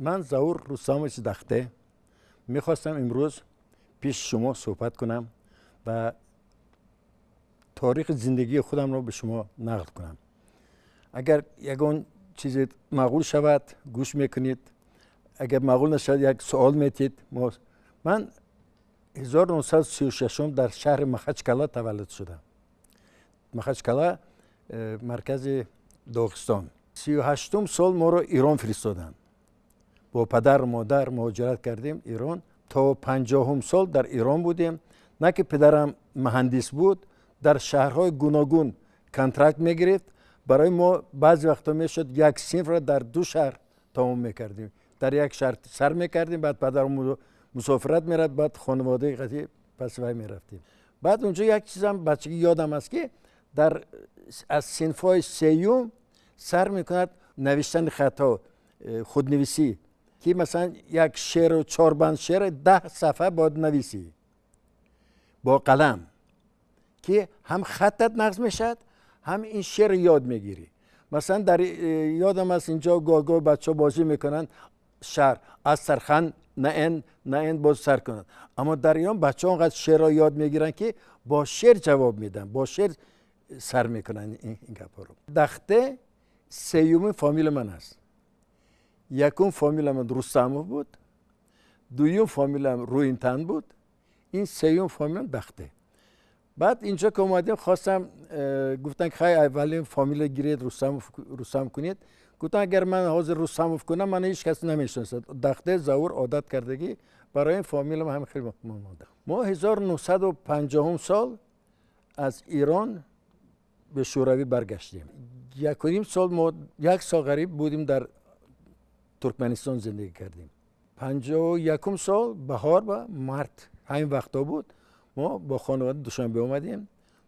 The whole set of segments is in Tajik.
Ман Заур Рустамович Дахте мехостам имрӯз пеши шумо суҳбат кунам ва таърихи зиндагии худамро ба шумо нақл кунам. Агар ягон чизе маъқул шавад, гӯш мекунед, агар маъқул нашавад, як суол метид. Ман 1936 дар шаҳри Махачкала таваллуд шудам. Махачкала маркази Доғистон. 38-ум сол моро Ирон фиристоданд. Бо падару модар муҳоҷират кардем Ирон. То 50-ум сол дар Ирон будем. На ки падарам муҳандис буд, дар шаҳрҳои гуногун контракт мегирифт. Барои мо баъзе вақтҳо мешуд, як синфро дар ду шаҳр тамом мекардем. Дар як шаҳр сар мекардем, баъд падарам мусофират мерафт, баъд хонаводаи қатӣ пас вай мерафтем. Баъд унҷо як чизам бачагӣ ёдам аст, ки дар аз синфҳои сеюм сар мекунад навиштани хатҳо, худнависӣ, ки масалан як шеъру чор банд шеър 10 сафҳа бояд нависӣ бо қалам, ки ҳам хаттат нағз мешавад, ҳам ин шеър ёд мегирӣ. Масалан, дар ёдам аст, инҷо гоҳ-гоҳ бачаҳо бозӣ мекунанд, шаҳр Астрахань на н на н боз сар кунанд. Аммо дар Ирон бачаҳо онқадр шеърро ёд мегиранд, ки бо шеър ҷавоб медиҳанд, бо шеър сар мекунанд ин гапҳоро. Дахте сеюмин фамилияи ман аст. Якум фамилиям Рустамов буд, дуюм фамилиям Рӯинтан буд, ин сеюм фамилиям Дахте. Баъд инҷо ки омадем, хостам, гуфтан ки хай, аввалин фамилия гиред, Рустамов, Рустам кунед. Гуфтам, агар ман ҳозир Рустамов кунам, ман ҳеҷ кас намешиносад. Дахте Заур одат кардагӣ, барои ин фамилиям ҳам хеле монда. Мо 1950 сол аз Ирон ба Шӯравӣ баргаштем. 1.5 сол, мо як сол ғариб будем, дар Туркманистон зиндагӣ кардем. 51-ум сол баҳор ба март, ҳамин вақтҳо буд, мо бо хонавода Душанбе омадем.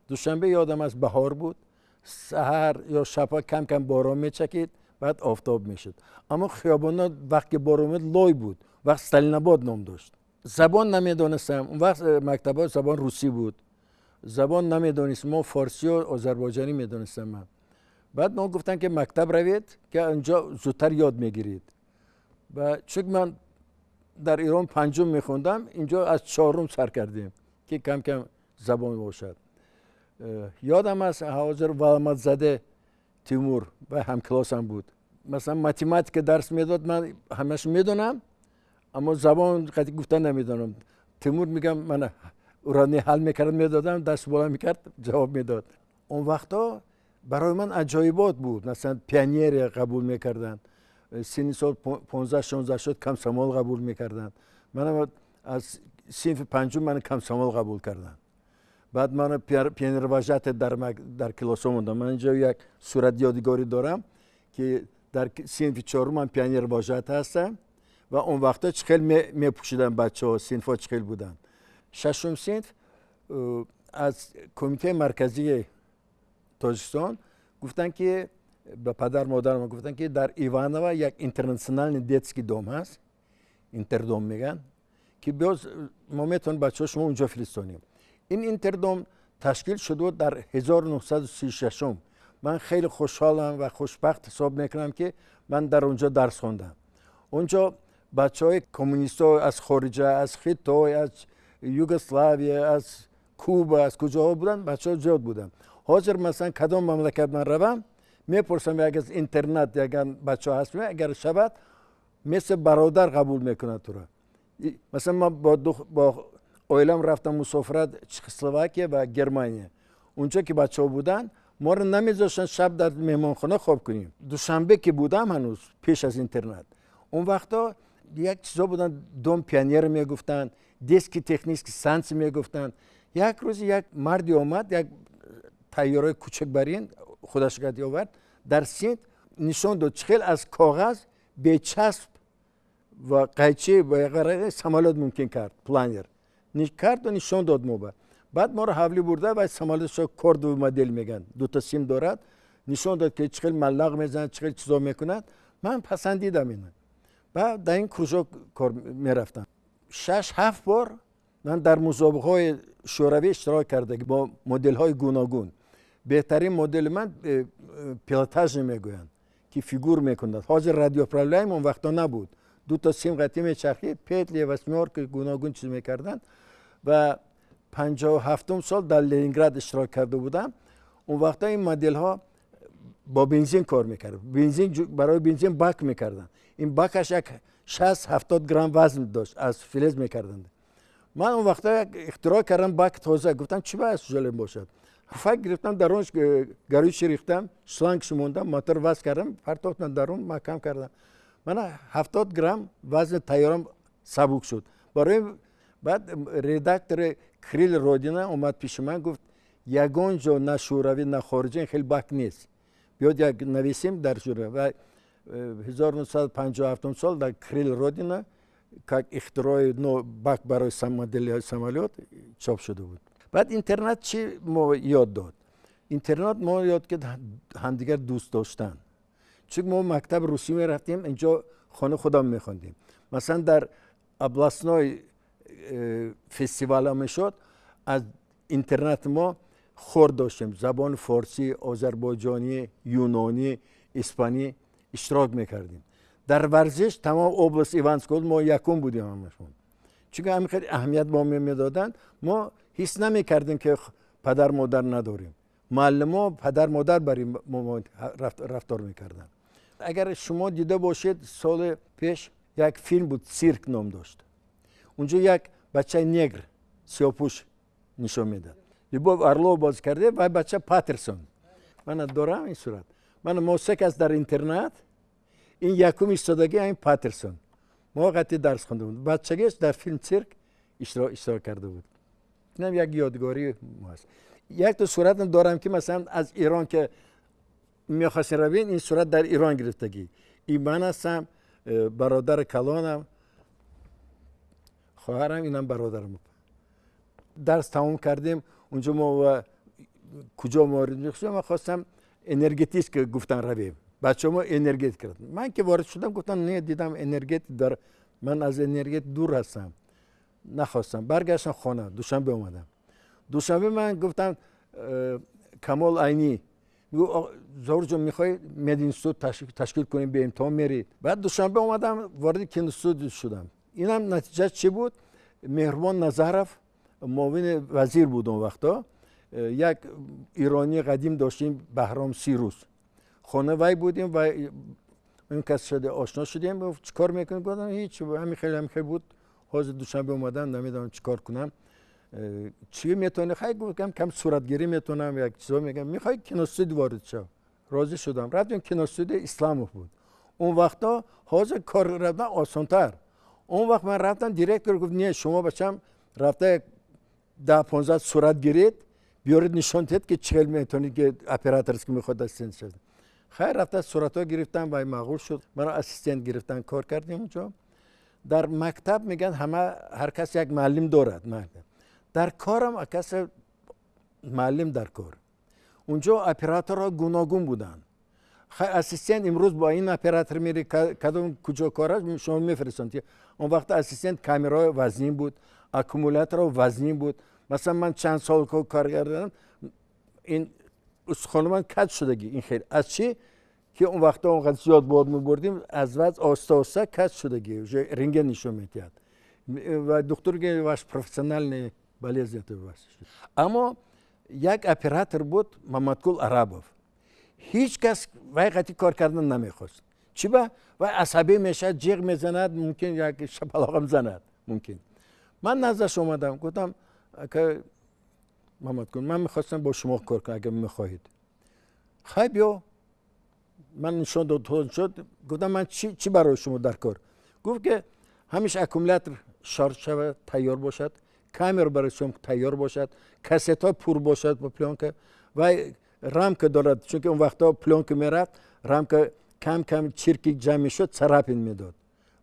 Душанбе ёдам аст, баҳор буд, саҳар ё шабҳо кам кам борон мечакид, баъд офтоб мешуд. Аммо хиёбонҳо вақте борон мед, лой буд. Вақт Сталинобод ном дошт. Забон намедонистам. Он вақт мактабҳо забон русӣ буд, забон намедонист. Мо форсию озарбойҷонӣ медонистам ман. Баъд мо гуфтанд, ки мактаб равед, ки инҷо зудтар ёд мегиред. Ва чун ман дар Ирон панҷум мехондам, инҷо аз чорум сар кардем, ки кам кам забон бошад. Ёдам аст, ҳозир Валамадзаде Тимур ва ҳамкилосам буд. Масалан, математика дарс медод, ман ҳамаш медонам, аммо забон қатъи гуфта намедонам. Тимур мегам, мана уравнение ҳал мекард, медодам, даст боло мекард, ҷавоб медод. Он вақтҳо барои ман аҷоибот буд. Масалан, пионерия қабул мекарданд, синни сол 15-16 шуд, комсомол қабул мекарданд. Манам аз синфи панҷум мана комсомол қабул карданд. Баъд мана пионервожатый дар килосо мондам. Ман инҷо як сурат ёдгорӣ дорам, ки дар синфи чорум ман пионервожатый ҳастам. Ва он вақтҳо чӣ хел мепӯшиданд бачаҳо, синфҳо чӣ хел буданд. Шашум синф аз Кумитаи марказии Тоҷикистон гуфтанд, ки ба падар модарам гуфтанд, ки дар Иваново як интернациональный детский дом ҳаст, интердом мегӯянд, ки боз мо метавонем бачаҳо шумо унҷо фиристонем. Ин интердом ташкил шуда буд дар 1936. Ман хеле хушҳолам ва хушбахт ҳисоб мекунам, ки ман дар унҷо дарс хондам. Унҷо бачаҳои коммунистҳо аз хориҷа, аз Хитой, аз Югославия, аз Куба, аз куҷоҳо буданд, бачаҳо зиёд буданд. Ҳозир масалан, кадом мамлакат ман равам, мепурсам, як аз интернат яган бачаҳо ҳаст, агар шавад, мисли бародар қабул мекунад туро. Масалан, ман бо оилам рафтам мусофират Чехословакия ва Германия. Унҷо ки бачаҳо буданд, моро намезоштанд шаб дар меҳмонхона хоб кунем. Душанбе ки будам, ҳанӯз пеш аз интернат, он вақтҳо як чизо буданд, дом пионер мегуфтанд, детский технический станция мегуфтанд. Як рӯз як марде омад, як тайёраи кучак барин худаш гад овард, дар синф нишон дод, чӣ хел аз коғаз бечасб ва қайчи самолёт мумкин кард, планер карду нишон дод мо. Баъд моро ҳавлӣ бурда ва самолётшо, кордовый модель мегӯянд, дута сим дорад, нишон дод, ки чӣ хел маллақ мезанад, чӣ хел чизо мекунад. Ман пасандидам ина. Баъд дар ин кружок кор мерафтам. Шаш ҳафт бор ман дар мусобиқаҳои шӯравӣ иштирок карда бо моделҳои гуногун. Беҳтарин модели ман пилотажный мегӯянд, ки фигур мекунад. Ҳозир радиоуправляемый, он вақто набуд. Ду تا سیم قطعی میچرخید، петли، восьмёрка، гуногун чиз мекарданд. Ва 57-ум сол дар Ленинград иштирок карда будам. Он вақта ин моделҳо бо бензин кор мекард. Бензин, барои бензин бак мекарданд. Ин бакаш як 60-70 грамм вазн дошт, аз филез мекарданд. Ман он вақта як ихтироъ кардам, бак тоза. Гуфтам, чӣ бояд ҷолиб бошад. Пуфак гирифтам, дар он горючий рехтам, шлангш мондам, мотор васл кардам, партофтам дар он, маҳкам кардам. Мана 70 грамм вазни тайёрам сабук шуд. Барои баъд редактори «Крылья Родины» омад пеши ман, гуфт: «Ягон ҷо, на Шӯравӣ, на хориҷа, хеле бак нест, биёд як нависем дар Шӯравӣ». Ва 1957 сол дар «Крылья Родины» как ихтирои бак барои модели самолёт чоп шуда буд. Баъд интернат чӣ мо ёд дод? Интернат мо ёд ки ҳамдигар дӯст доштан, чун мо мактаби русӣ мерафтем, инҷо хона худам мехондем. Масалан, дар областной фестивалҳо мешуд, аз интернати мо хор доштем, забони форсӣ, озарбойҷонӣ, юнонӣ, испанӣ иштирок мекардем. Дар варзиш тамом область Ивановской мо якум будем ҳамашон, чунки ҳамин хеле аҳамият ба мо медоданд. Мо ҳис намекардем, ки падар модар надорем. Муаллимо падар модар барои мо рафтор мекарданд. Агар шумо дида бошед, соли пеш як филм буд, «Цирк» ном дошт. Унҷо як бачаи негр, сиёпӯш нишон медад, Любовь Орлова бозӣ карда, вай бача Патерсон. Мана дорам ин сурат. Мана мо се кас дар интернат, ин якум истодагӣ, ин Патерсон. Мо қатъи дарс хонда буд, бачагиш дар филм «Цирк» иштирок карда буд. Инам як ёдгории мо аст. Якто суратам дорам, ки масалан аз Ирон ки мехостем равем, ин сурат дар Ирон гирифтагӣ. Ин ман ҳастам, бародари калонам, хоҳарам, инам бародарам. Дарс тамом кардем, унҷо мо куҷо ворид мешудем? Ман хостам энергетик гуфтан равем, бачаҳо мо энергетик. Ман ки ворид шудам, гуфтам не, дидам энергетик дар, ман аз энергетик дур ҳастам, нахостам. Баргаштам хона, Душанбе омадам. Душанбе ман гуфтам, Камол Айнӣ: «Зоҳирҷон, мехоҳӣ мединститут ташкил кунем, ба имтиҳон мерӣ?» Баъд Душанбе омадам, вориди киностудия шудам. Инам натиҷа чӣ буд? Меҳрубон Назаров муовини вазир буд он вақто. Як иронии қадим доштем, Баҳром Сирус, хона вай будем ва ин кас шуде ошно шудем. Чӣ кор мекунем? Гуфтам, ҳеч, ҳамин хеле, ҳамин хеле буд, ҳозир Душанбе омадам, намедонам чӣ кор кунам. Чӣ метавонӣ? Хай, гуфтам, кам суратгирӣ метавонам, як чизо мегам. Мехоҳӣ киностудия ворид шав? Розӣ шудам, рафтем киностудия. Исламов буд он вақто. Ҳозир кор рафтан осонтар. Он вақт ман рафтам, директор гуфт: «Не, шумо, бачам, рафта як 10-15 сурат гиред, биёред, нишон диҳед, ки чӣ хел метавонед, ки операторский мехоҳад ассистент шавад». Хайр, рафта суратҳо гирифтам, вай маъқул шуд, маро ассистент гирифтан, кор кардем онҷо. Дар мактаб мегӯянд, ҳама, ҳар кас як муаллим дорад, дар корам касе муаллим дар кор. Унҷо операторҳо гуногун буданд. Хай, ассистент имрӯз бо ин оператор мери, кадом куҷо кор аст, шумо мефиристанд. Он вақт ассистент камераҳои вазнин буд, аккумуляторҳо вазнин буд. Масалан, ман чанд сол кор кардам, ин устухони ман каҷ шудагӣ. Ин хел аз чӣ ки он вақто онқадр зиёд бор мебурдем, аз вазн оҳиста оҳиста каҷ шудагӣ, уже рентген нишон медиҳад ва духтур: «Ваш профессиональный болезнь это у вас». Аммо як оператор буд, Мамадкул Арабов. Ҳеҷ кас вай қатъи кор кардан намехост. Чӣ ба? Вай асабӣ мешавад, ҷиғ мезанад, мумкин як шапалоқам занад мумкин. Ман наздаш омадам, гуфтам: «Ака Мамадкул, ман мехостам бо шумо кор кунам, агар мехоҳед». «Хай, биё». Ман нишон дод шуд. Гуфтам: «Ман чӣ барои шумо дар кор?» Гуфт, ки ҳамеша аккумулятор шарж шавад, тайёр бошад, камера барои шумо тайёр бошад, кассетҳо пур бошад бо плёнка. Вай рамка дорад, чунки он вақтҳо плёнка мерафт, рамка кам кам чирки ҷамъ мешуд, царапин медод,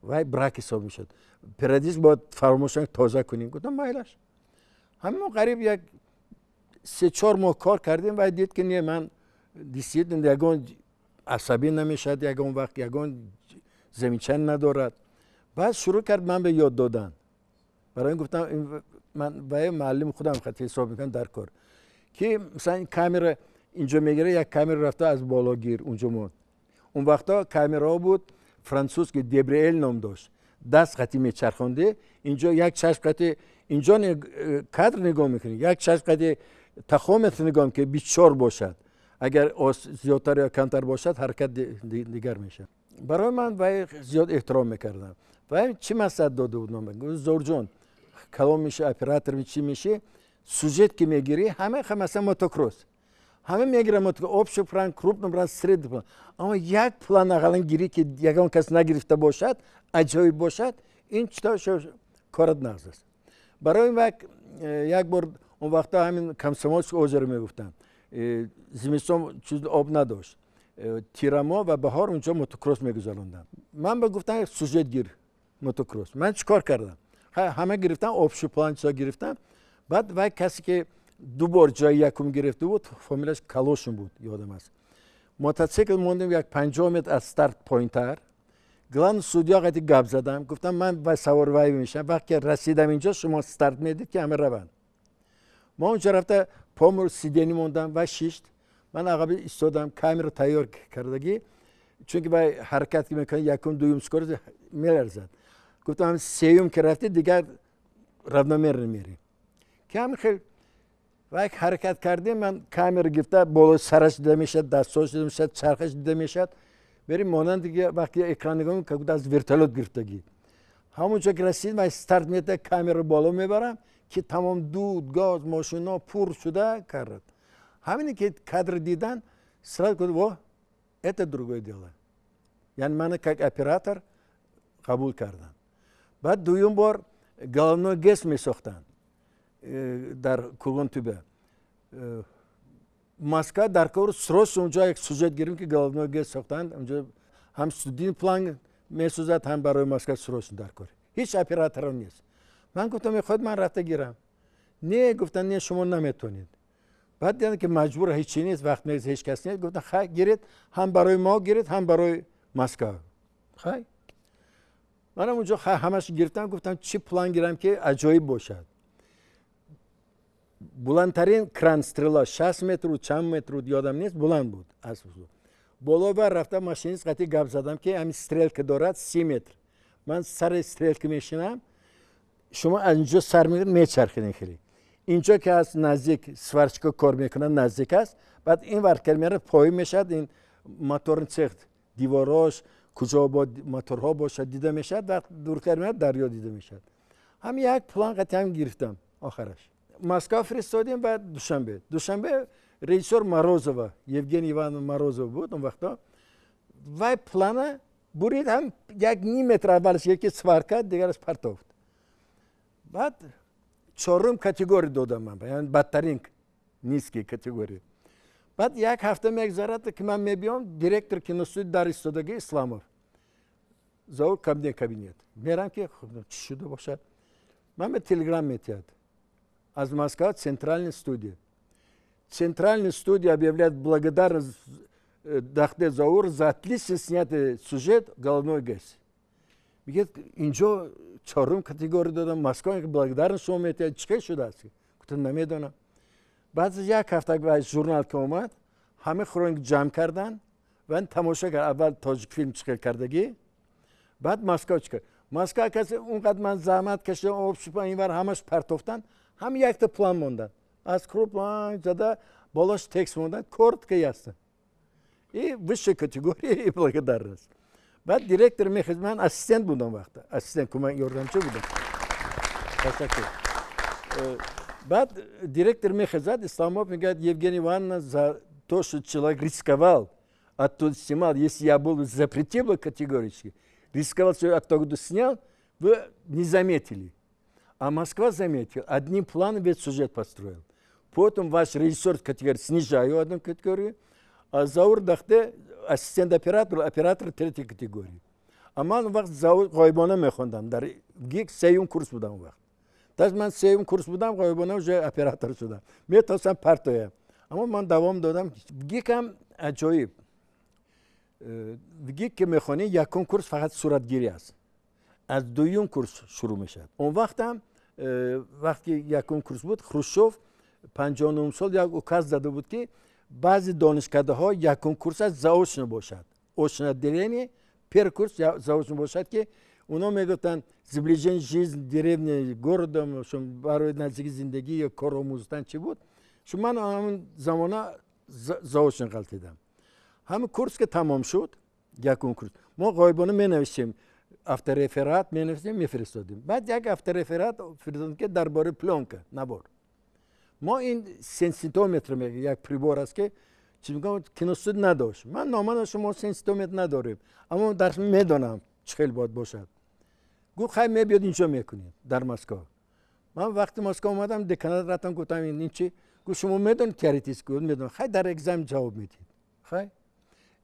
вай брак ҳисоб мешуд, периодически бояд фаромӯш тоза кунем. Гуфтам: «Майлаш». Ҳамин қариб як 3-4 моҳ кор кардем. Вай дид, ки не, ман действительно ягон асабӣ намешавад, ягон вақт ягон замечание надорад. Баъд шурӯъ кард ман ба ёд додан. Барои ин гуфтам, ман вай муаллими худам хати ҳисоб мекунам дар кор, ки масалан камера инҷо мегира, як камера рафта аз боло гир, унҷо монд. Он вақтҳо камераҳо буд французский, Дебриэл ном дошт. Даст қатӣ мечархондӣ, инҷо як чашм қатӣ инҷо кадр нигоҳ мекунӣ, як чашм қатӣ тахометр нигоҳ, ки 24 бошад. Агар зиёдтар ё камтар бошад, ҳаракат дигар мешавад. Барои ман вай зиёд эҳтиром мекардам. Вай чӣ маслиҳат дода буд? Зовурҷон, калон меши, оператор чӣ меши, сюжет ки мегирӣ, ҳама, масалан, мотокросс, ҳама мегирам общий план, крупный план, средний план, аммо як план ақаллан гирӣ, ки ягон кас нагирифта бошад, аҷоиб бошад. Ин чита корат нағз аст. Барои як бор, он вақта ҳамин Комсомольский озеро мегуфтанд, зимистон чиз об надошт, тирамо ва баҳор унҷо мотокросс мегузаронданд. Ман ба гуфтан: «Сюжет гир, мотокросс». Ман чӣ кор кардам? Ҳама гирифтам, общий план чизо гирифтам. Баъд вай касе ки ду бор ҷои якум гирифта буд, фамилияш Калошин буд, ёдам аст, мототсикл мондем як 50 метр аз старт поинтар. Главный судья қати гап задам, гуфтам: «Ман ба савор вай мешам, вақте расидам инҷо, шумо старт медид, ки ҳама раванд». Мо онҷо рафта помр сиденье мондам ва шишт, ман ақаби истодам, камера тайёр кардагӣ, чунки вай ҳаракат ки мекунад, якум, дуюм скорость меларзад. Гуфтам: «Сеюм ки рафти, дигар равномерно мерӣ». Ки ҳамин хел вай ҳаракат кардем, ман камера гирифта, болои сараш дида мешавад, дастҳош дида мешавад, чархаш дида мешавад. Берим, монанди вақти экран нигоҳ, как будто аз вертолёт гирифтагӣ. Ҳамонҷо ки расидем, вай старт медиҳад, камера боло мебарам, ки тамом дуд, газ, мошино пур шуда кард. Ҳамине ки кадр дидан, сразу гуфт: «Во, это другое дело». Яъне мана как оператор қабул карданд. Баъд дуюм бор головной ГЭС месохтанд дар Кургонтюбе, Москва дар кор, срочно унҷо як сюжет гирем, ки головной ГЭС сохтанд. Унҷо ҳам студийный план месӯзад, ҳам барои Москва срочно дар кор, ҳеҷ операторам нест. Ман гуфтам: «Мехоҳед, ман рафта гирам?» «Не», гуфтан, «не, шумо наметонед». Баъд дидам, ки маҷбур, ҳечи нест, вақт нест, ҳеҷ кас нест. Гуфтам: «Хай, гиред, ҳам барои мо гиред, ҳам барои Москва». Хай, манам унҷо ҳамаш гирифтам. Гуфтам: «Чӣ план гирам, ки аҷоиб бошад?» Буландтарин кран, стрела, 60 метру чанд метру, ёдам нест, буланд буд. Аз боло бар рафта, машинист қати гап задам, ки ҳамин стрелка дорад 30 метр, ман сари стрелка мешинам, шумо аз инҷо сар мекунед, мечархидем хеле. Инҷо ки аз наздик сварщик кор мекунад, наздик аст. Баъд ин вар кар мерад, поин мешавад, ин моторный цех, деворҳош куҷо бо моторҳо бошад, дида мешавад. Вақт дуртар мерад, дарё дида мешавад. Ҳам як план қати ҳам гирифтам, охараш Москва фиристодем. Баъд Душанбе режиссёр Морозова, Евгений Иванов Морозов буд он вақто. Вай плана бурид, ҳам як ним метр аввалаш яки сварка, дигараш партофт. Баъд чорум категория додам ман, яъне бадтарин, низкий категория. Баъд як ҳафта мегзарад, ки ман мебиём, директор киностудия дар истодагӣ, Исламов: «Заур, ко мне кабинет». Мерам, ки чӣ шуда бошад. Ман ба телеграм метиҳад аз Москва, центральная студия: «Центральная студия объявляет благодарность Дахте Заур за отлично снятый сюжет головной ГЭС». Мегӯяд: «Инҷо чорум категория додам, Москва благодарность шумо метиҳад, чӣ шудааст?» Гуфтам: «Намедонам». Баъд аз як ҳафта журнал ки омад, ҳама хроник ҷамъ карданд ва тамошо кард. Аввал Тоҷикфилм чӣ хел кардагӣ, баъд Москва чӣ кард. Москва касе онқадр ман заҳмат кашидам, об инвар, ҳамаш партофтанд, ҳам якта план монданд, аз крупно зада, болош текст монданд, коротко, ясно, и высшая категория и благодарность. Баъд директор мехез, ман ассистент будам вақта, ассистент, кӯмак, ёрдамчи будам. Ташаккур. Баъд директор мехезад, Исламов, мегӯяд: «Евгения Ивановна, за то, что человек рисковал, оттуда снимал, если я был запретил бы категорически, рисковал, все оттуда снял, вы не заметили. А Москва заметил, одним планом весь сюжет построил. Потом ваш режиссер категорию снижаю одну категорию, а Заур Дахте ассистент оператор, оператор третьей категории». А ман он вақт ғоибона мехондам дар ВГИК, сеюм курс будам он вақт. Таз ман сеюм курс будам, ғоибона уже оператор шудам. Метавонистам партоям. Аммо ман давом додам. ВГИКам аҷоиб. ВГИК ки мехонӣ, якум курс фақат суратгирӣ аст. Аз дуюм курс шурӯъ мешавад. Он вақтам вақте якум курс буд, Хрущев 59-ум сол як указ зада буд, ки баъзе донишкадаҳо якум курсаш заочно бошад, очное отделение, первый курс заочно бошад, ки Оно мегуфтанд сближение жизнь деревни городом, барои наздики зиндагӣ ё кор омӯзтан чӣ буд. Шу ман ҳамин замона заочно ғалтидам. Ҳамин курс ки тамом шуд, якум курс мо ғоибона менависем, автореферат менависем, мефиристодем. Баъд як автореферат фиристодем, ки дар бораи плёнка набор. Мо ин сенситометр, як прибор аст, ки чӣ мегӯям, киностуд надошт. Ман нома навиштам: мо сенситометр надорем, аммо дарс медонам, чӣ хел бояд бошад. Гуфт: хай, мебиёд, инҷо мекунед дар Москва. Ман вақти Москва омадам, деканат рафтам, гуфтам: ин чи? Гуфт: шумо медонед теоретически? Медонам. Хай, дар экзамен ҷавоб медиҳед. Хай,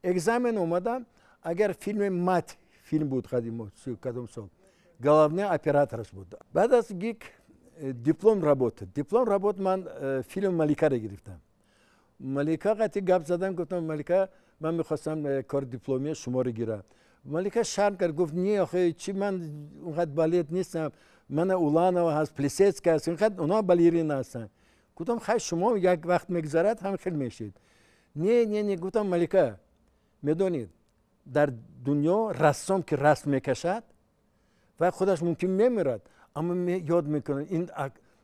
экзамен омадам. Агар филми «Мать» филм буд қадимо, кадом сол, главный оператораш буд. Баъд аз ГИК диплом работа, диплом работ ман филм «Маликаро» гирифтам. Малика қати гап задам, гуфтам: Малика, ман мехостам кори дипломия шуморо гирам. Малика шарм кард, гуфт: не, охе, чи, ман онқадр балет нестам, мана Уланова ҳаст, Плисецкая ҳаст, инқадр онҳо балерина ҳастанд. Гуфтам: хай, шумо як вақт мегузарад, ҳам хел мешед. Не, не, не. Гуфтам: Малика, медонед, дар дунё рассом ки расм мекашад ва худаш мумкин мемирад, аммо ёд мекунад: ин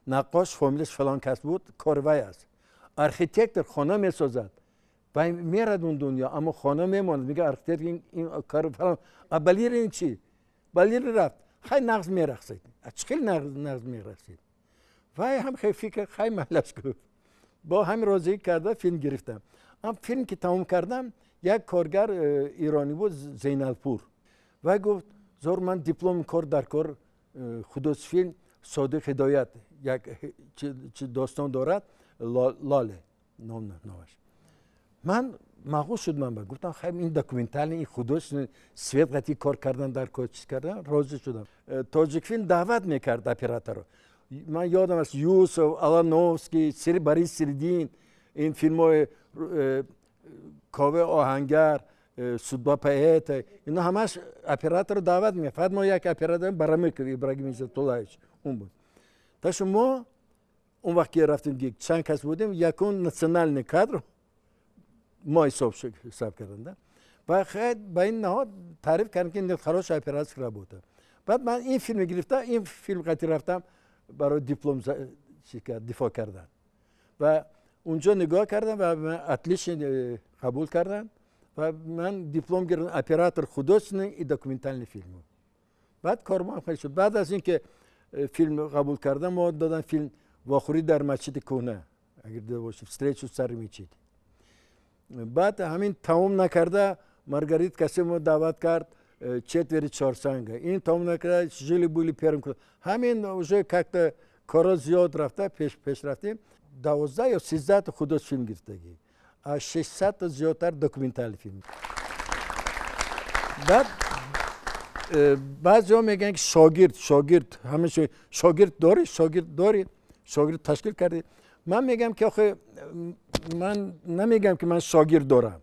наққош фамилияш фалон кас буд, кори вай аст. Архитектор хона месозад, вай мерад он дунё, аммо хона мемонад, мега архитектор ин кор фалон. А балерин чи? Балерин рафт, хай, нағз мерақсид, чӣ хел нағз мерақсид. Вай ҳам хел фикр, хай, майлаш гуфт. Бо ҳамин розигӣ карда филм гирифтам. Ам филм ки тамом кардам, як коргар иронӣ буд, Зейналпур. Вай гуфт: зор, ман дипломи кор дар кор художественный фильм Содиқ Ҳидоят як чи достон дорад, «Лоле» номаш. Ман маъқул шуд. Ман ба гуфтам: хай, ин документальный, ин художественный, свет қати кор кардан дар кор, чиз кардан. Розӣ шудам. Тоҷикфилм даъват мекард операторо. Ман ёдам аст, Юсуф Алановский, Борис Середин, ин филмҳои Кове Оҳангар, «Судьба поэта», ино ҳамаш операторро даъват мекард. Фақат мо як оператор, Барамыков Ибрагим Иззатуллаевич, он буд. Так что мо он вақт ки рафтем, чанд кас будем, якун национальный кадр мо ҳисоб карданд. Ва ба ин наҳод таъриф кардем, ки ин хорошая операторская работа. Баъд ман ин филм гирифта, ин филм қати рафтам барои диплом дифоъ кардан ва унҷо нигоҳ кардам ва отлично қабул карданд ва ман диплом гирифтам, оператор художественный и документальный фильм. Баъд кормон хеле шуд. Баъд аз ин ки филм қабул кардам, мо додам филм «Вохӯрӣ дар масҷиди кӯҳна», агар дида бошед, «Встречу в старой мечети». Баъд ҳамин тамом накарда Маргарит Касимова даъват кард, «Четверти чорсанга». Ин тамом накарда «Жили были первым». Ҳамин уже как-то коро зиёд рафта, пеш рафтем. 12 ё 13 та художественный фильм гирифтагӣ, аз 600 та зиёдтар документальный фильм. Баъд баъзеҳо мегӯянд, ки шогирд, шогирд, ҳамеша шогирд дорӣ, шогирд дорӣ, шогирд ташкил кардӣ. Ман мегӯям, ки охе, ман намегӯям, ки ман шогирд дорам.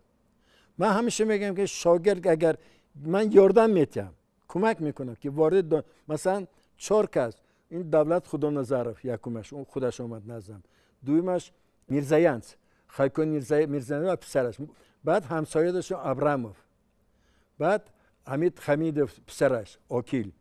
Ман ҳамеша мегӯям, ки шогирд агар ман ёрдам метиҳам, кӯмак мекунам, ки ворид. Масалан, чор кас: ин Давлат Худоназаров якумаш, худаш омад наздам, дуюмаш Мирзаянц, Хайкон Мирзаян ва писараш, баъд ҳамсоя дошт Абрамов, баъд Ҳамид Хамидов, писараш Окил.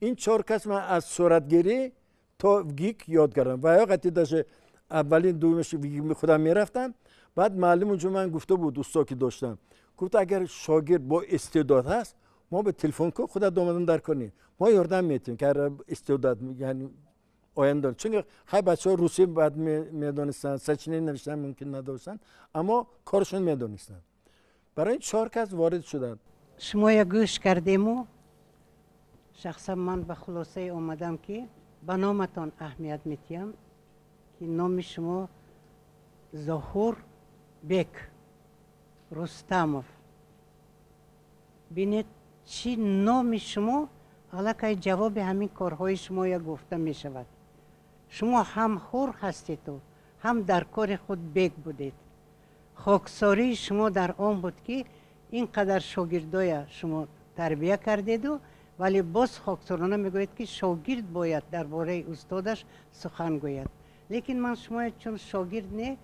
Ин чор кас ман аз суратгирӣ то ВГИК ёд кардам. Ва ё даже аввалин, дуюмаш худам мерафтам. Баъд муаллим унҷо ман гуфта буд, усто ки доштам, гуфт: агар шогирд бо истеъдод ҳаст, мо ба телефон кун, худат омадан дар кор нест, мо ёрдам метиҳем, ки истеъдод, яъне оянда. Чунки хай, бачаҳо русӣ баъд медонистанд, сочинение навиштан мумкин надоштанд, аммо коршон медонистанд. Барои ин чор кас ворид шуданд. Шумоя гӯш кардему, шахсан ман ба хулосае омадам, ки ба номатон аҳамият метиҳам, ки номи шумо Зоҳур Бек Рустамов. Бинед, чӣ номи шумо аллакай ҷавоби ҳамин корҳои шумоя гуфта мешавад. Шумо ҳам ҳур ҳастеду, ҳам дар кори худ бек будед. Хоксории шумо дар он буд, ки ин қадар шогирдоя шумо тарбия кардеду, вале боз хоксорона мегӯяд, ки шогирд бояд дар бораи устодаш сухан гӯяд. Лекин ман шумоя чун шогирд не,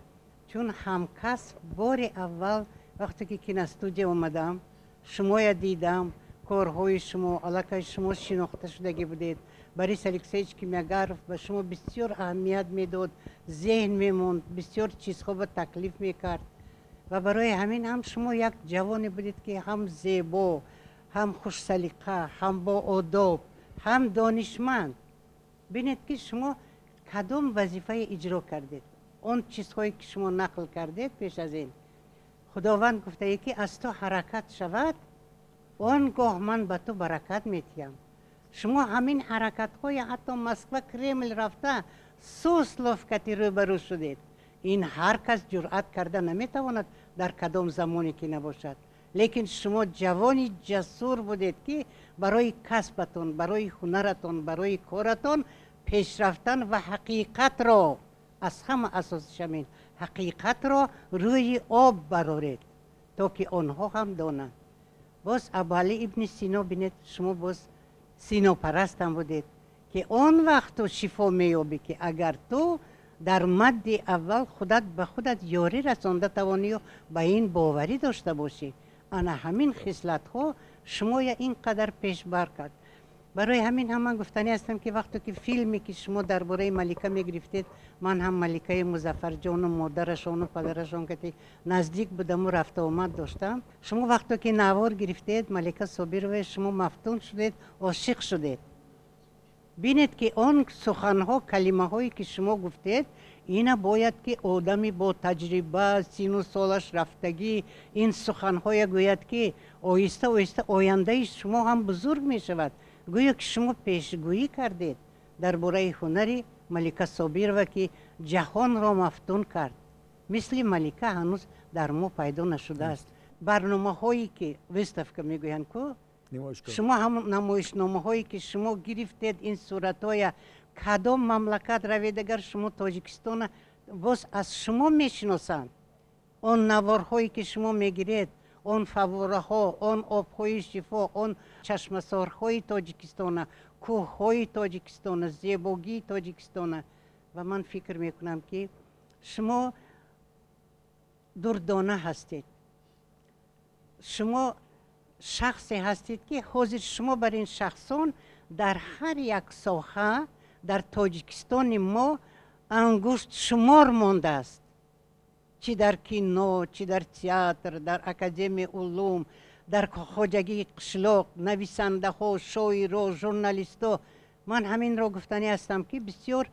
чун ҳамкасб, бори аввал вақте ки киностудия омадам, шумоя дидам. Корҳои шумо, аллакай шумо шинохта шудагӣ будед. Борис Алексеевич Кимиагаров ба шумо бисёр аҳамият медод, зеҳн мемонд, бисёр чизҳо ба таклиф мекард. Ва барои ҳамин ҳам шумо як ҷавоне будед, ки ҳам зебо, ҳам хушсалиқа, ҳам боодоб, ҳам донишманд. Бинед, ки шумо кадом вазифае иҷро кардед. Он чизҳое, ки шумо нақл кардед пеш аз ин, Худованд гуфтае, ки аз ту ҳаракат шавад, он гоҳ ман ба ту баракат метиҳам. Шумо ҳамин ҳаракатҳои ҳатто Москва, Кремл рафта, Суслов кати рӯбарӯ шудед. Ин ҳар кас ҷуръат карда наметавонад дар кадом замоне ки набошад. Лекин шумо ҷавони ҷасур будед, ки барои касбатон, барои ҳунаратон, барои коратон пешрафтан ва ҳақиқатро, аз ҳама асосиш ҳамин, ҳақиқатро рӯи об бароред, то ки онҳо ҳам донанд. Боз Абуалӣ ибни Сино, бинед, шумо боз синопарастам будед, ки он вақт ту шифо меёбӣ, ки агар ту дар мадди аввал худат ба худат ёрӣ расонда тавонию ба ин боварӣ дошта бошӣ. Ана ҳамин хислатҳо шумоя ин қадар пешбар кард. Барои ҳамин ҳам ман гуфтанӣ ҳастам, ки вақте ки филме, ки шумо дар бораи Малика мегирифтед, ман ҳам Маликаи Музаффарҷону модарашону падарашон кати наздик будаму рафтуомад доштам. Шумо вақте ки навор гирифтед Малика Собирова, шумо мафтун шудед, ошиқ шудед. Бинед, ки он суханҳо, калимаҳое, ки шумо гуфтед, ина бояд ки одами бо таҷриба, сину солаш рафтагӣ ин суханҳое гӯяд, ки оҳиста оҳиста ояндаи шумо ҳам бузург мешавад. Гӯё ки шумо пешгӯӣ кардед дар бораи ҳунари Малика Собирова, ки ҷаҳонро мафтун кард. Мисли Малика ҳанӯз дар мо пайдо нашудааст. Барномаҳое, ки выставка мегӯянд ку, шумо ҳам намоишномаҳое, ки шумо гирифтед, ин суратҳоя, кадом мамлакат равед, агар шумо Тоҷикистона, боз аз шумо мешиносанд. Он наворҳое, ки шумо мегиред, он фаввораҳо, он обҳои шифо, он чашмасорҳои Тоҷикистона, кӯҳҳои Тоҷикистона, зебогии Тоҷикистона. Ва ман фикр мекунам, ки шумо дурдона ҳастед, шумо шахсе ҳастед, ки ҳозир шумо бар ин шахсон дар ҳар як соҳа дар Тоҷикистони мо ангушт шумор мондааст, чӣ дар кино, чӣ дар театр, дар Академияи улум, дар хоҷагии қишлоқ, нависандаҳо, шоиро, журналистҳо. Ман ҳаминро гуфтанӣ ҳастам, ки бисёр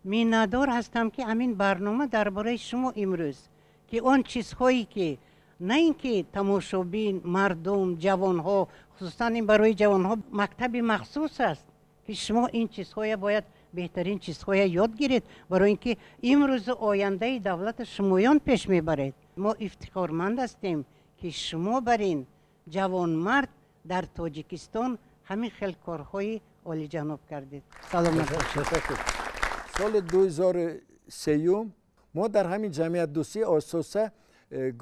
миннатдор ҳастам, ки ҳамин барнома дар бораи шумо имрӯз, ки он чизҳое, ки на ин ки тамошобин, мардум, ҷавонҳо, хусусан ин барои ҷавонҳо мактаби махсус аст, ки шумо ин чизҳоя бояд, беҳтарин чизҳоя ёд гиред, барои ин ки имрӯзу ояндаи давлата шумоён пеш мебаред. Мо ифтихорманд ҳастем, ки шумо бар ин ҷавонмард дар Тоҷикистон ҳамин хел корҳои олиҷаноб кардед. Саломат бошед. Соли 2003 мо дар ҳамин ҷамъият дӯстӣ асоса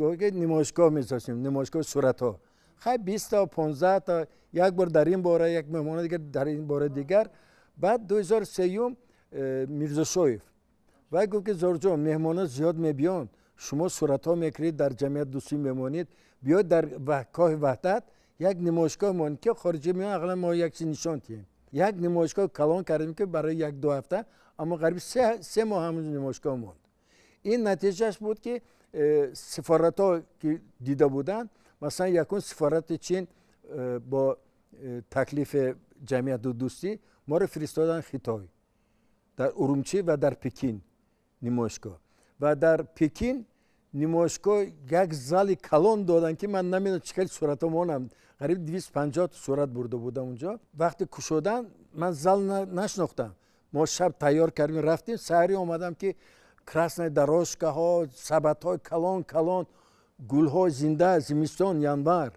гоҳе намоишгоҳ месозем, намоишгоҳи суратҳо. Хай, 20 та, 15 та, як бор дар ин бора як меҳмоно дигар, дар ин бора дигар. Баъд 2003 Мирзошоев вай гуфт, ки Зорҷон, меҳмоно зиёд мебиёнд, шумо суратҳо мекунед, дар ҷамъият дӯстӣ мемонед, биёед, дар Кохи Ваҳдат як намоишгоҳ монед, ки хориҷӣ меоян, ақаллан мо як чиз нишон диҳем. Як намоишгоҳ калон кардем, ки барои як ду ҳафта, аммо қариби 3 моҳ ҳамон намоишгоҳ монд. Ин натиҷааш буд, ки сафоратҳо, ки дида буданд, масалан, якум сафорати Чин бо таклифи ҷамъияту дӯстӣ моро фиристоданд Хитой, дар Урумчӣ ва дар Пекин намоишгоҳ. Ва дар Пекин намоишгоҳ як зали калон доданд, ки ман намедонам чӣ хел суратҳо монам, қариб 250 сурат бурда будам унҷо. Вақте кушодан, ман зал нашинохтам. Мо шаб тайёр кардем, рафтем, саҳари омадам, ки красная дорожка ҳо, сабатҳои калон калон, гулҳо зинда, зимистон, январ.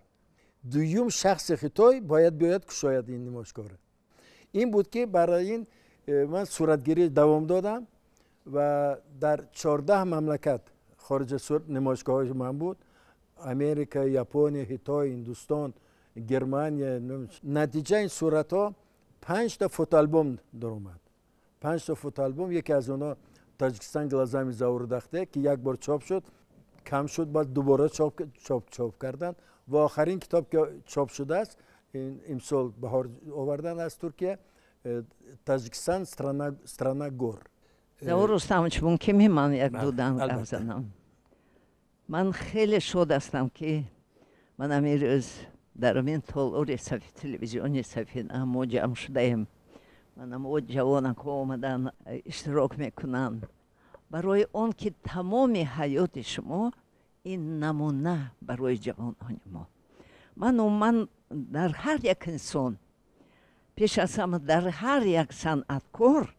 Дуюм шахси Хитой бояд биёяд, кушояд ин намоишгоҳро. Ин буд, ки барои ин ман суратгирӣ давом додам ва дар 14 мамлакат хориҷа намоишгоҳҳои ман буд: Америка, Япония, Хитой, Ҳиндустон, Германия. Натиҷаи ин суратҳо панҷта фотоалбом даромад, панҷта фотоалбом. Яке аз онҳо «Тоҷикистон глазами Заур Дахте», ки як бор чоп шуд, кам шуд, баъд дубора чоп карданд. Ва охарин китоб, ки чоп шудааст. Имсол баҳор овардан аз Туркия. Таджикистан — страна гор. Заур Рустамович, мумкин ман як ду дам гап занам? Ман хеле шод ҳастам, ки ман ҳамин рӯз дар ҳамин толори телевизиони Сафина мо ҷамъ шудаем. Манамо ҷавонакҳо омадан, иштирок мекунанд, барои он ки тамоми ҳаёти шумо ин намуна барои ҷавонони мо. Ман умуман дар ҳар як инсон, пеш аз ҳама дар ҳар як санъаткор,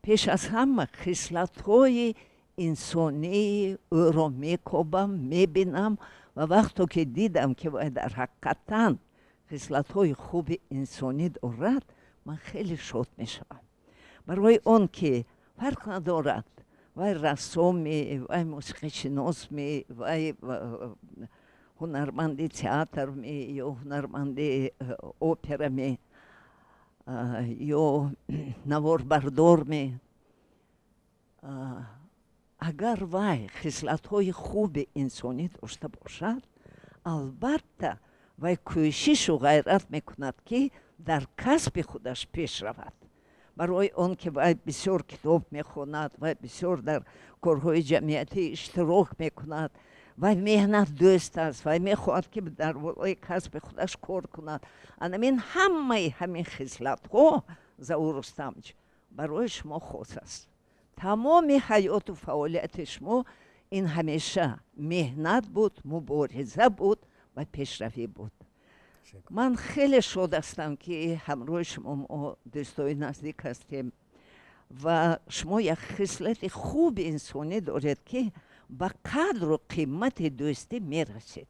пеш аз ҳама хислатҳои инсонии ӯро мекобам, мебинам. Ва вақто ки дидам, ки вай дар ҳақиқатан хислатҳои хуби инсонӣ дорад, ман хеле шод мешавам, барои он ки фарқ надорад, вай рассомме, вай мусиқишиносме, вай ҳунарманди театрме ё ҳунарманди операме ё наворбардорме, агар вай хислатҳои хуби инсонӣ дошта бошад, албатта вай кӯшишу ғайрат мекунад, ки дар касби худаш пеш равад, барои он ки вай бисёр китоб мехонад, вай бисёр дар корҳои ҷамъиятӣ иштирок мекунад, вай меҳнатдӯст аст, вай мехоҳад, ки дар болои касби худаш кор кунад. Анамин ҳамаи ҳамин хислатҳо, Заур Рустамович, барои шумо хос аст. Тамоми ҳаёту фаъолияти шумо ин ҳамеша меҳнат буд, мубориза буд ва пешравӣ буд. Ман хеле шод ҳастам, ки ҳамроҳи шумо мо дӯстои наздик ҳастем ва шумо як хислати хуби инсонӣ доред, ки ба қадру қимати дӯстӣ мерасед.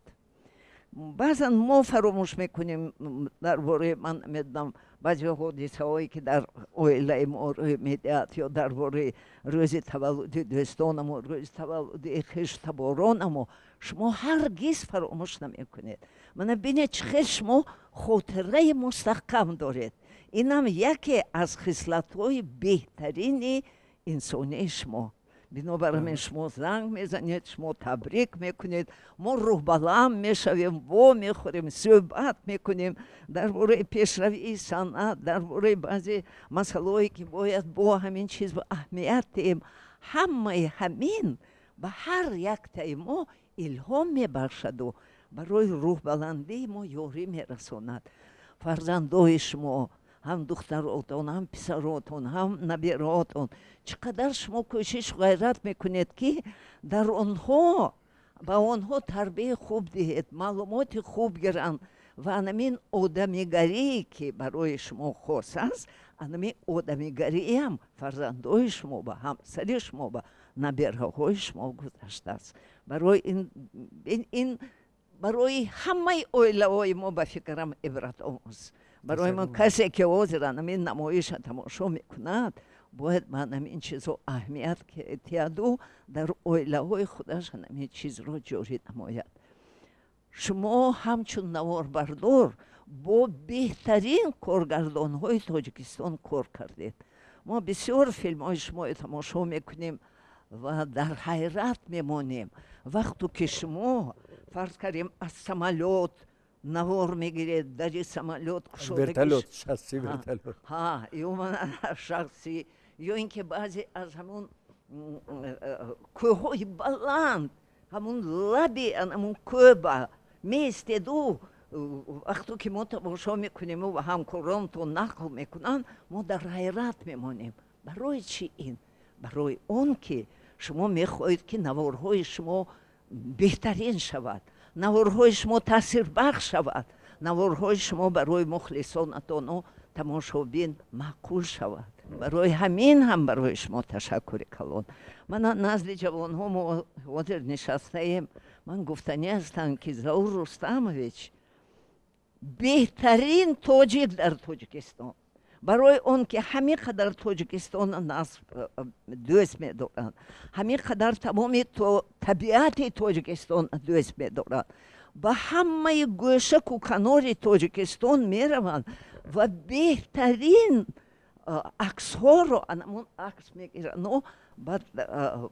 Баъзан мо фаромӯш мекунем дар бораи, ман намедонам, баъзе ҳодисаҳое, ки дар оилаи мо рӯй медиҳад, ё дар бораи рӯзи таваллуди дӯстонамо, рӯзи таваллуди хештаборонамо шумо ҳаргиз фаромӯш намекунед. Мана бинед, чӣ хел шумо хотираи мустаҳкам доред. Инам яке аз хислатҳои беҳтарини инсонии шумо. Бинобар ҳамин шумо занг мезанед, шумо табрик мекунед, мо рӯҳбаланд мешавем, во мехӯрем, суҳбат мекунем дар бораи пешравии санъат, дар бораи баъзе масъалаҳое, ки бояд бо ҳамин чиз аҳамият диҳем. Ҳамаи ҳамин ба ҳар яктаи мо илҳом мебахшаду барои рӯҳбаландии мо ёрӣ мерасонад. Фарзандои шумо, ҳам духтаротон, ҳам писаротон, ҳам набираотон, чӣ қадар шумо кӯшишу ғайрат мекунед, ки дар онҳо ба онҳо тарбияи хуб диҳед, маълумоти хуб гиранд. Ва анамин одамигарие, ки барои шумо хос аст, анамин одамигариам фарзандои шумо ба ҳамсари шумо, ба набираҳои шумо гузаштааст. Барои ин барои ҳамаи оилаҳои мо, ба фикрам, ибратомӯз. Барои ман касе, ки ҳозир анамин намоиша тамошо мекунад, бояд ба анамин чизҳо аҳамият диҳаду дар оилаҳои худаш анамин чизро ҷорӣ намояд. Шумо ҳамчун наворбардор бо беҳтарин коргардонҳои Тоҷикистон кор кардед. Мо бисёр филмҳои шуморо тамошо мекунем ва дар ҳайрат мемонем, вақту ки шумо, фарз кардем, аз самолёт навор мегиред, дари самолёт. Вертолёт, шасси вертолёт. Ҳа, ё шахсӣ, ё ин ки баъзе аз ҳамун кӯҳҳои баланд, ҳамун лаби ҳамун кӯҳба меистеду, вақто ки мо тамошо мекунему ва ҳамкоронтон нақл мекунанд, мо дар ҳайрат мемонем. Барои чӣ ин? Барои он ки шумо мехоҳед, ки наворҳои шумо беҳтарин шавад, наворҳои шумо таъсирбахш шавад, наворҳои шумо барои мухлисонатону тамошобин маъқул шавад. Барои ҳамин ҳам барои шумо ташаккури калон. Мана назди ҷавонҳо мо ҳозир нишастаем. Ман гуфтанӣ ҳастам, ки Заур Рустамович беҳтарин тоҷик дар Тоҷикистон, барои он ки ҳамин қадар Тоҷикистона дӯст медоранд, ҳамин қадар тамоми табиати Тоҷикистона дӯст медоранд, ба ҳамаи гӯшаку канори Тоҷикистон мераванд ва беҳтарин аксҳоро анамун акс мегирану. Баъд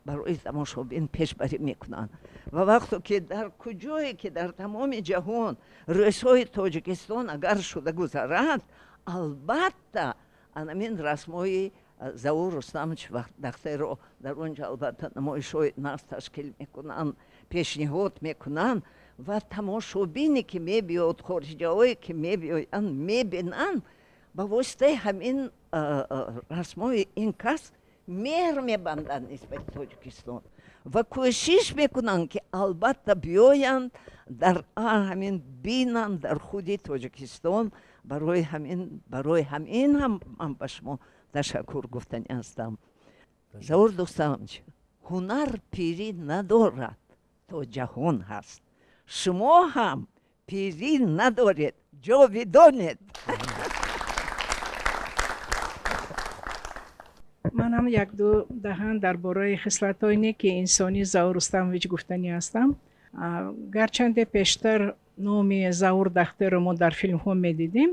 барои тамошобин пешбарӣ мекунанд. Ва вақто ки дар куҷое ки дар тамоми ҷаҳон рӯзҳои Тоҷикистон агар шуда гузарад, албатта анамин расмҳои Заур Рустамович Дахтеро дар он ҷо албатта намоишҳои нағз ташкил мекунанд, пешниҳод мекунанд ва тамошобине ки мебиёд, хориҷаҳое ки мебиёянд, мебинанд, ба воситаи ҳамин расмҳои ин кас меҳр мебанданд нисбати Тоҷикистон ва кӯшиш мекунанд, ки албатта биёянд, дар ҳамин бинанд дар худи Тоҷикистон. Барои ҳамин ҳам ман ба шумо ташаккур гуфтанӣ ҳастам. Заур Рустамович, ҳунар пирӣ надорад, то ҷаҳон ҳаст. Шумо ҳам пирӣ надоред, ҷовидонед. Ман ҳам якду даҳан дар бораи хислатҳои неки инсонии Заур Рустамович гуфтанӣ ҳастам. Гарчанде пештар номи Заур Дахтеро мо дар филмҳо медидем,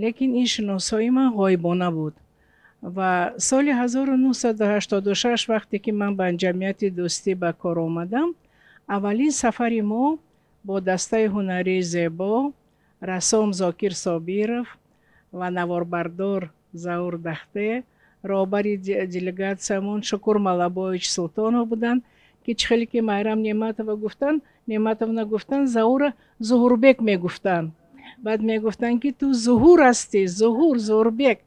лекин ин шиносоии ман ғоибона буд. Ва соли 1986, вақте ки ман ба Ҷамъияти дӯстӣ ба кор омадам, аввалин сафари мо бо дастаи ҳунарии зебо, рассом Зокир Собиров ва наворбардор Заур Дахте, роҳбари делегатсиямон Шукур Малабоевич Султонов буданд, ки чӣ хеле ки Майрам Неъматова гуфтанд, Неъматовна гуфтанд, Заура Зуҳурбек мегуфтанд. Баъд мегуфтанд, ки ту Зуҳур ҳастӣ, Зуҳур, Зуҳурбек.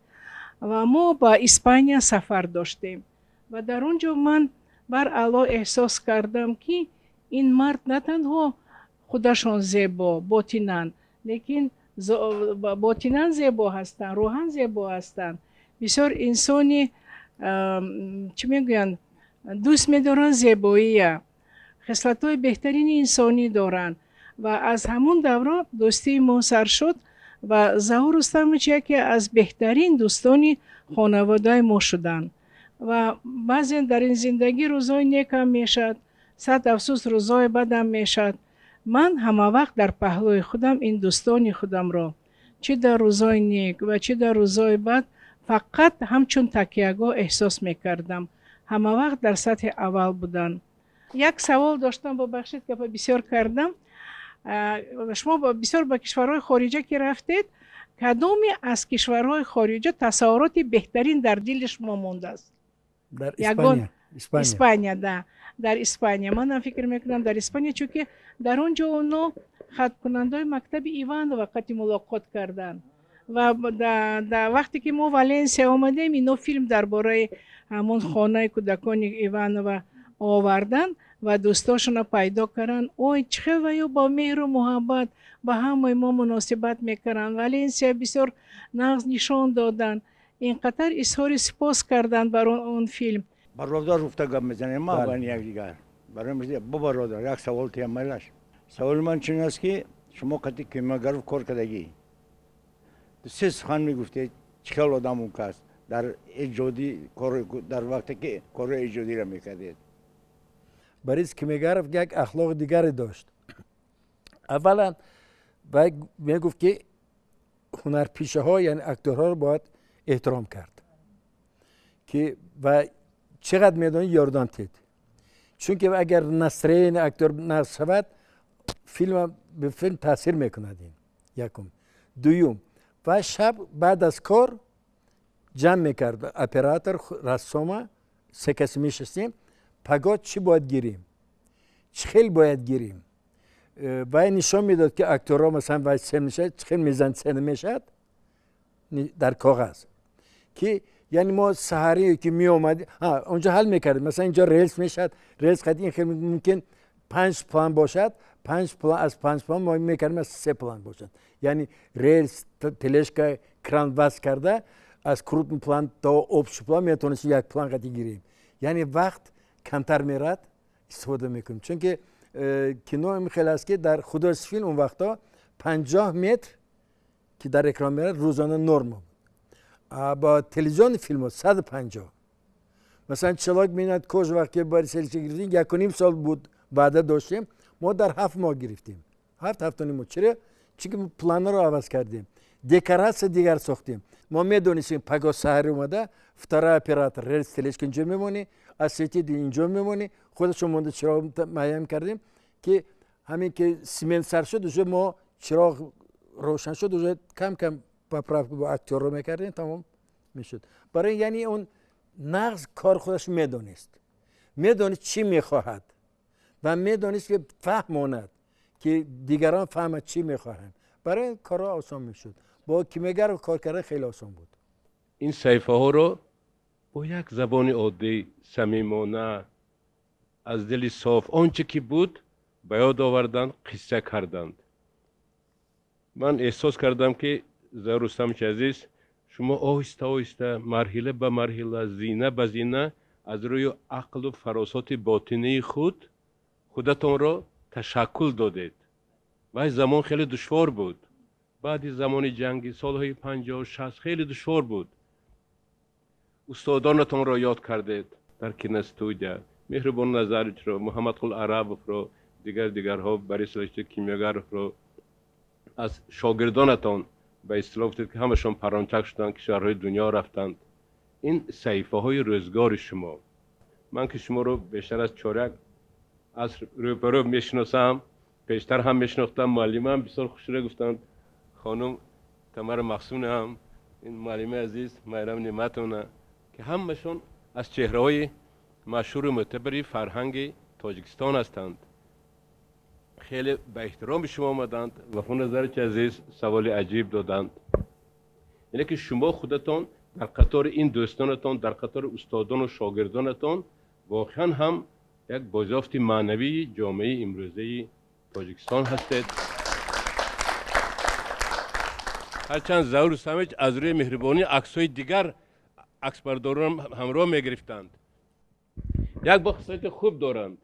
Ва мо ба Испания сафар доштем ва дар он ҷо ман баръало эҳсос кардам, ки ин мард на танҳо худашон зебо ботинан, лекин ботинан зебо ҳастанд, рӯҳан зебо ҳастанд. Бисёр инсони, чӣ мегӯянд, дӯст медоранд зебоия, хислатҳои беҳтарини инсонӣ доранд. Ва аз ҳамун давра дӯстии мо сар шуд ва Заур Рустамович яке аз беҳтарин дӯстони хонаводаи мо шуданд. Ва баъзе дар ин зиндагӣ рӯзҳои некам мешавад, сад афсӯс, рӯзҳои бадам мешавад. Ман ҳамавақт дар паҳлӯи худам ин дӯстони худамро, чӣ дар рӯзҳои нек ва чӣ дар рӯзҳои бад, фақат ҳамчун такягоҳ эҳсос мекардам. Ҳамавақт дар сатҳи аввал буданд. Як савол доштам, бубахшед, гапа бисёр кардам. Шумо бисёр ба кишварҳои хориҷа ки рафтед, кадоме аз кишварҳои хориҷа тасаввуроти беҳтарин дар дили шумо мондааст? Дар Испания. Испания, да, дар Испания. Манам фикр мекунам, дар Испания, чунки дар он ҷо оно хаткунандаои мактаби Иванова қати мулоқот карданд. Ва вақте ки мо Валенсия омадем, ино филм дар бораи ҳамон хонаи кӯдакони Иванова оварданд ва дӯстошонро пайдо карданд. Ой, чӣ хел ва ё бо меҳру муҳаббат ба ҳамаи мо муносибат мекарданд. Валенсия бисёр нағз нишон доданд, ин қадар изҳори сипос карданд бар он филм. Бародар гуфта гап мезанем ма бани якдигар. Барои бо бародар як савол тиям, майлаш? Саволи ман чунин аст, ки шумо қати Кимёгаров кор кардагӣ, се сухан мегуфтед, чӣ хел одам он кас дар эҷодӣ кор, дар вақте ки кори эҷодиро мекардед? Борис Кимигаров як ахлоқи дигаре дошт. Аввалан мегуфт, ки ҳунарпешаҳо, яъне акторҳоро бояд эҳтиром кард, ки ва чақадр медонӣ ёрдам тед, чунки агар настроение актор нақс шавад, филм ба филм таъсир мекунад. Ин якум. Дуюм, ва шаб баъд аз кор ҷамъ мекард оператор, рассома, се каси мешастем: пагоҳ чӣ бояд гирем, чӣ хел бояд гирем. Вай нишон медод, ки акторҳо масалан вай сцена мешавад, чӣ хел мизансцена мешавад дар коғаз, ки яъне мо саҳарӣ ки меомад, онҷо ҳал мекардем. Масалан, инҷо релс мешавад, релс қад ин хел мумкин панҷ план бошад, панҷ план, аз панҷ план мо мекардем аз се план бошад, яъне релс, тележка, кран васл карда, аз крупный план то общий план метавонистем як план қати гирем, яъне вақт камтар мерад, истифода мекунем. Чунки кино ин хел аст, ки дар художественный филм он вақтҳо 50 метр ки дар экран мерад, рӯзона норма буд. Бо телевизиони филмҳо 150. Масалан, Человек меняет кожу, вақте Борис гирифтем, 1,5 сол буд ваъда доштем, мо дар 7 моҳ гирифтем, ҳафт, 7,5 моҳ. Чиро? Чунки планро иваз кардем, декоратсия дигар сохтем. Мо медонистем, пагоҳ саҳари омада второй оператор релс, тележка инҷо мемонӣ. Осветитель инҷо мемонӣ, худашон монда чироғ муайян кардем, ки ҳамин ки смена сар шуд, уже мо чироғ равшан шуд, уже кам кам поправка бо актёрро мекардем, тамом мешуд. Барои яъне он нағз кор худаш медонист, медонист чӣ мехоҳад ва медонист ки фаҳмонад, ки дигарон фаҳмад чӣ мехоҳанд. Барои корҳо осон мешуд. Бо Кимиёгаров кор кардан хеле осон буд. Ин саҳифаҳоро бо як забони оддӣ, самимона, аз дили соф он чӣ ки буд ба ёд оварданд, қисса карданд. Ман эҳсос кардам, ки Заур Рустамович азиз, шумо оҳиста оҳиста, марҳила ба марҳила, зина ба зина аз рӯи ақлу фаросоти ботинии худ худатонро ташаккул додед. Вай замон хеле душвор буд. Баъди замони ҷанги солҳои 50-60 хеле душвор буд. Устодонатонро ёд кардед дар киностудия, Меҳрубон Назаровичро, Муҳаммадқул Арабовро, дигар дигарҳо, Борис Ильич Кимиёгаровро. Аз шогирдонатон ба истилоҳ гуфтед, ки ҳамашон парончак шуданд, кишварҳои дунё рафтанд. Ин саҳифаҳои рӯзгори шумо. Ман ки шуморо бештар аз чоряк аср рӯбарӯ мешиносам, пештар ҳам мешинохтам, муаллимаам бисёр хушрӯ гуфтанд, хонум Тамара Махсунаам, ин муаллимаи азиз Майрам Неъматовна, ки ҳамашон аз чеҳраҳои машҳуру мӯътабари фарҳанги Тоҷикистон ҳастанд. Хеле ба эҳтироми шумо омаданд. Вафо Назарович азиз саволи аҷиб доданд. Яъне ки шумо худатон дар қатори ин дӯстонатон, дар қатори устодону шогирдонатон воқеан ҳам як бозёфти маънавии ҷомеаи имрӯзаи Тоҷикистон ҳастед. Ҳарчанд Заур Рустамович аз рӯи меҳрубонӣ аксҳои дигар аксбардорон ҳамроҳ мегирифтанд. Як бо хислати хуб доранд.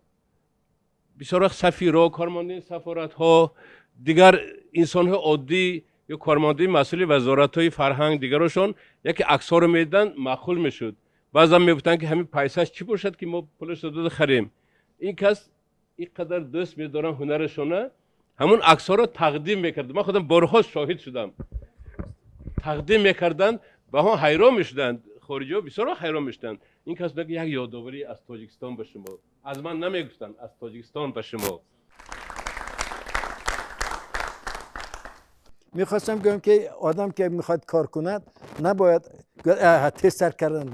Бисёр вақт сафирҳо, кормандони сафоратҳо, дигар инсонҳои оддӣ ё кормандони масъули вазоратҳои фарҳанг, дигарошон яке аксҳоро медиданд, маъқул мешуд. Баъзан мегуфтанд, ки ҳамин пайсаш чӣ бошад, ки мо пулашро дода харем. Ин кас ин қадар дӯст медорам ҳунарашона, ҳамун аксҳоро тақдим мекард. Ман худам борҳо шоҳид шудам. Тақдим мекарданд ва ҳон ҳайрон мешуданд. Хориҷиҳо бисёр ҳайрон мешуданд. Ин кас мегӯяд, як ёдоварӣ аз Тоҷикистон ба шумо. Аз ман намегуфтанд, аз Тоҷикистон ба шумо. Мехостам гӯям, ки одам ки мехоҳад кор кунад, набояд тезтар кардан.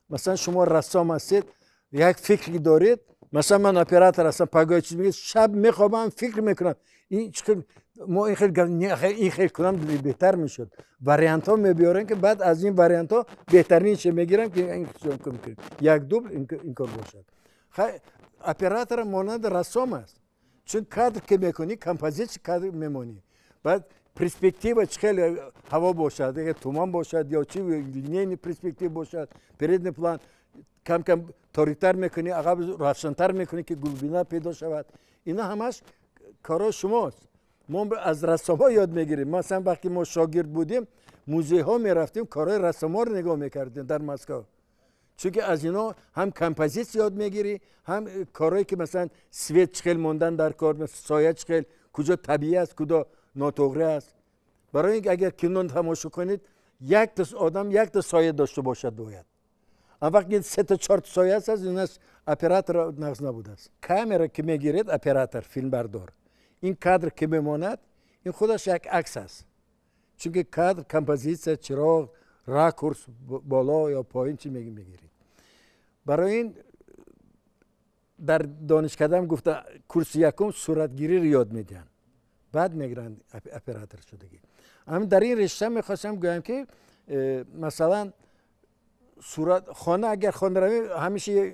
Масалан, шумо рассом ҳастед, як фикре доред. Масалан, ман оператор ҳастам, пагоҳ чиз мегӯяд, шаб мехобам, фикр мекунам, ин чӣ хел, мо ин хел, не, ин хел кунам беҳтар мешуд. Вариантҳо мебиёрем, ки баъд аз ин вариантҳо беҳтаринше мегирам, ки ин кор мекунем. Як дубл ин кор бошад. Оператор монанди рассом аст, чун кадр ки мекунӣ, композитсия кадр мемонӣ, баъд перспектива чӣ хел ҳаво бошад, агар туман бошад ё чи, линейный перспектива бошад, передний план кам кам ториктар мекунӣ, ақаб равшантар мекунӣ, ки глубина пайдо шавад. Ина ҳамаш корҳои шумост. Мо аз рассомҳо ёд мегирем. Масалан, вақте мо шогирд будем, музейҳо мерафтем, корҳои рассомҳоро нигоҳ мекардем дар Москва, чунки аз ино ҳам композитсия ёд мегирӣ, ҳам корҳое ки масалан свет чӣ хел мондан дар кор, соя чӣ хел, куҷо табиӣ аст, куҷо нотуғрӣ аст. Барои ин агар кино тамошо кунед, якта одам якта соя дошта бошад бояд. Он вақт сета чорта соя аст, аз инас оператор нағз набудааст. Камера ки мегиред, оператор филмбардор, ин кадр ки мемонад, ин худаш як акс аст, чунки кадр, композитсия, чироғ, ракурс, боло ё поин чӣ мегиред. Барои ин дар донишкадаам гуфта, курси якум суратгириро ёд медиҳанд, баъд мегиранд оператор шудагӣ. Ҳамин дар ин ришта мехостам гӯям, ки масалан сурат хона, агар хона равем, ҳамеша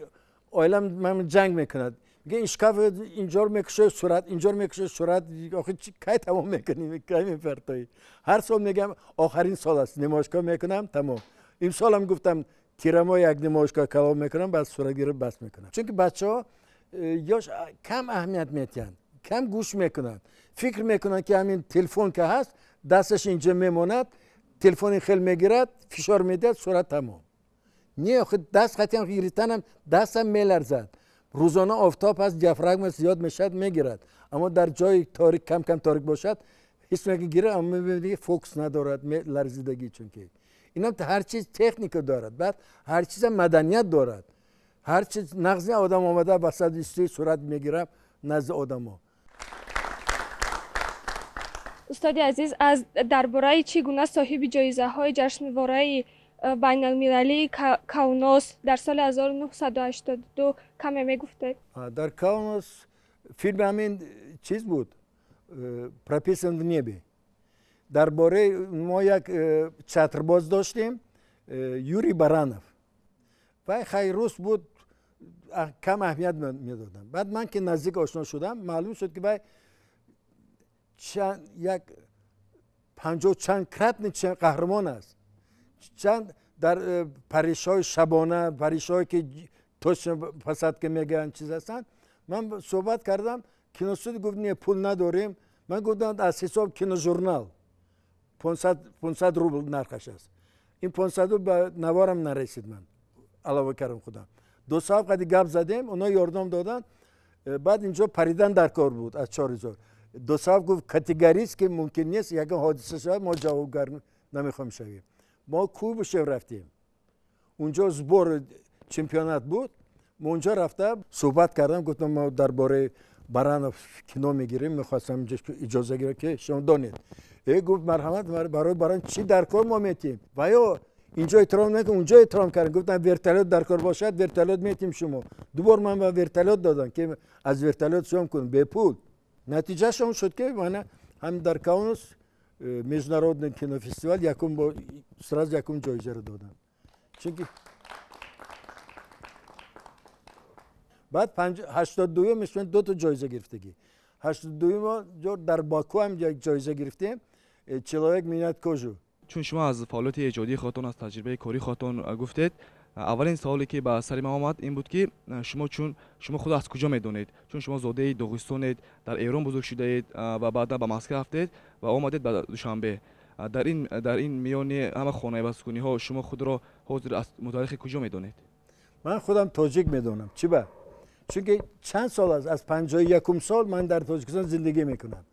оилам ман ҷанг мекунад, мегӯяд, ин шкаф инҷоро мекушои, сурат инҷоро мекушои, сурат охи кай тамом мекунӣ, кай мепартоӣ? Ҳар сол мегӯям, охарин сол аст, намоишгоҳ мекунам, тамом. Имсолам гуфтам, тирамоҳ як намоишгоҳ калом мекунам, баъд суратгирӣ бас мекунам, чунки бачаҳо ёш кам аҳамият метиҳанд, кам гӯш мекунанд, фикр мекунанд, ки ҳамин телефон ки ҳаст, дасташ инҷо мемонад, телефони хел мегирад, фишор медиҳад, сурат тамом. Не, охи даст қатиам гирифтанам дастам меларзад. Рӯзона офтоб ҳаст, диафрагма зиёд мешавад, мегирад, аммо дар ҷои торик, кам кам торик бошад, ҳис мекунӣ гирад, аммо мебинӣ фокус надорад, ларзидагӣ, чунки инам ҳар чиз техника дорад, баъд ҳар чизам маданият дорад. Ҳарчи нағзи одам омада ба сад сурат мегирам назди одамо. Устоди азиз, аз дар бораи чӣ гуна соҳиби ҷоизаҳои ҷашнвораи байналмилалии Каунос дар соли 1982 каме мегуфтед? Дар Каунос филми ҳамин чиз буд, «Прописан в небе». Дар бораи мо як чатрбоз доштем, Юрий Баранов. Вай хай рус буд, кам аҳамият медодам. Баъд ман ки наздик ошно шудам, маълум шуд, ки вай як панҷоҳ чанд кратный қаҳрамон аст. Чанд дар паришҳои шабона, паришҳое ки точно посадка мегӯянд, чиз ҳастанд. Ман суҳбат кардам, киностудия гуфт, не, пул надорем. Ман гуфтам, аз ҳисоб киножурнал 500 рубл нархаш аст. Ин 500 рубл ба наворам нарасид, ман алова кардам худам. 2 соат қади гап задем, оно ёрдам доданд. Баъд инҷо паридан дар кор буд аз 4000. 2 соат гуфт, категорически мумкин нест, ягон ҳодиса шавад, мо ҷавобгар намехоҳем шавем. Мо Куйбышев рафтем, унҷо сбор чемпионат буд. Мо унҷо рафта суҳбат кардам, гуфтам, мо дар бораи Баранов кино мегирем, мехостам иҷоза гирам, ки шумо донед. Гуфт, марҳамат, барои Баран чӣ дар кор, мо метиҳем. Ва ё инҷо эҳтиром накун, унҷо эҳтиром кардем. Гуфтам, вертолёт дар кор бошад, вертолёт метиҳем шумо. Дубор ман ба вертолёт додам, ки аз вертолёт съём кунем бепул. Натиҷааш он шуд, ки мана ҳам дар Каунус международный кинофестивал якум сразу якум ҷоизаро додам. Чунки баъд 82-юм дута ҷоиза гирифтагӣ. 82-юм дар Баку ҳам як ҷоиза гирифтем, «Человек меняет кожу». Чун шумо аз фаъолияти эҷодии худатон, аз таҷрибаи кории худатон гуфтед, аввалин саволе ки ба сари ман омад, ин буд, ки шумо чун шумо худ аз куҷо медонед? Чун шумо зодаи Доғистонед, дар Эрон бузург шудаед ва баъдан ба Москва рафтед ва омадед ба Душанбе. Дар ин миёни ҳама хонаивазкуниҳо шумо худро ҳозир аз мутааллиқи куҷо медонед? Ман худам тоҷик медонам. Чӣ ба? Чунки чанд сол аст, аз 51-ум сол ман дар Тоҷикистон зиндагӣ мекунам,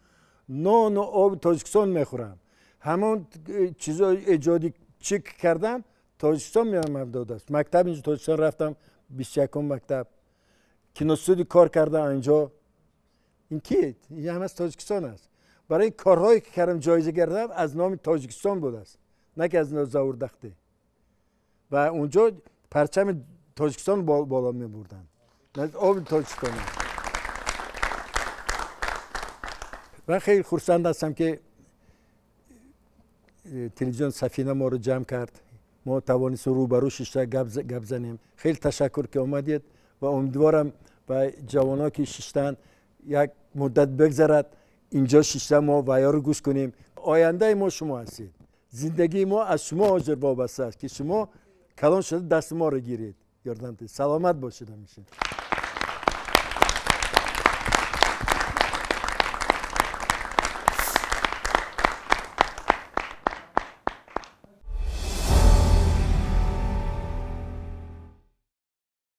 нону оби Тоҷикистон мехӯрам, ҳамон чизо эҷодӣ чӣ кардам, Тоҷикистон меомад додааст. Мактаб инҷо Тоҷикистон рафтам, 21-ум мактаб, киностудия кор кардам инҷо. Ин ки ин ҳама аз Тоҷикистон аст. Барои корҳое ки кардам, ҷоиза гирдам, аз номи Тоҷикистон будааст, на ки аз Заур Дахтӣ. Ва унҷо парчами Тоҷикистон боло мебурданд, оби Тоҷикистон. Ман хеле хурсанд ҳастам, ки телевизион Сафина моро ҷамъ кард, мо тавонистем рӯбарӯ шишта гап занем. Хеле ташаккур, ки омадед, ва умедворам, ба ҷавоно ки шиштанд, як муддат бигзарад, инҷо шишта мо ваёро гӯш кунем. Ояндаи мо шумо ҳастед, зиндагии мо аз шумо ҳозир вобаста аст, ки шумо калон шуда дасти моро гиред, ёрдам диҳед. Саломат бошед ҳамеша.